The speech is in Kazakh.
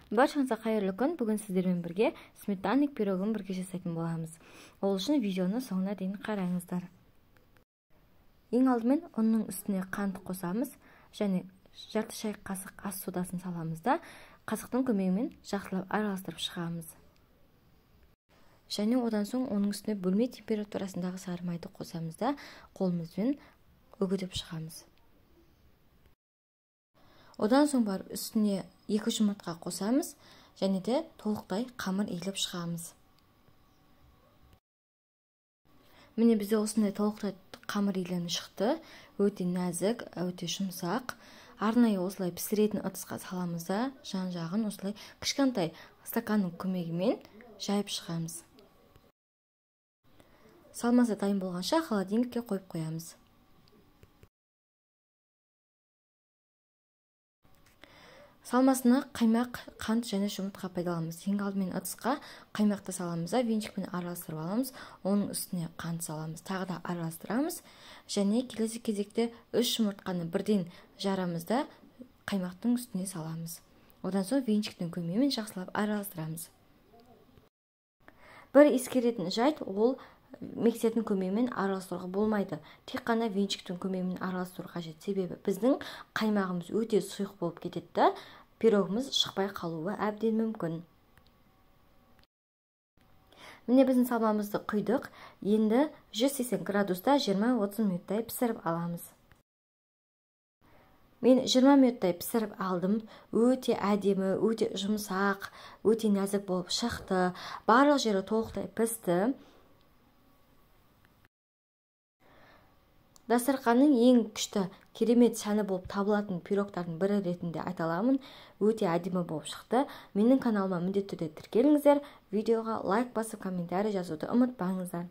Баршаңызға қайырлы күн. Бүгін сіздермен бірге сметанник пирогын бірге жасайтын боламыз. Ол үшін видеоны соңына дейін қараңыздар. Ең алдымен ұнның үстіне қант қосамыз және жарты шай қасық ас содасын саламыз да, қасықтың көмегімен жақсылап араластырып шығамыз. Және одан соң оның үстіне бөлме температурасындағы сары майды қосамыз да, қолымызбен үгітіп шығамыз. Одан соң барып үстіне 2 жұмыртқа қосамыз және де толықтай қамыр илеп шығамыз. Міне бізде осындай толықтай қамыр иленіп шықты. Өте нәзік, өте жұмсақ. Арнайы осылай пісіретін ыдысқа саламыз да, жан-жағын осылай кішкентай стаканның көмегімен жайып шығамыз. Салмасы дайын болғанша холодильникке қойып қоямыз. Салмасына қаймақ, қант және жұмыртқа пайдаланамыз. Ең алдымен ыдысқа қаймақты саламыз да, венчикпен араластырып аламыз. Оның үстіне қант саламыз, тағы да араластырамыз. Және келесі кезекте 3 жұмыртқаны бірден жарамыз да, қаймақтың үстіне саламыз. Одан соң венчиктің көмегімен жақсылап араластырамыз. Бір ескеретін жайт, ол миксердің көмегімен араластыруға болмайды. Тек қана венчиктің көмегімен араластыру қажет. Себебі біздің қаймағымыз өте сұйық болып кетеді да, пирогымыз шықпай қалуы әбден мүмкін. Міне біздің салмамызды құйдық. Енді 180 градуста 20-30 минуттай пісіріп аламыз. Мен 20 минуттай пісіріп алдым. Өте әдемі, өте жұмсақ, өте нәзік болып шықты. Барлық жері толықтай пісті. Дастарханның ең күшті, керемет сәні болып табылатын пирогтардың бірі ретінде айта аламын. Өте әдемі болып шықты. Менің каналыма міндетті түрде тіркеліңіздер. Видеоға лайк басып, комментарий жазуды ұмытпаңыздар.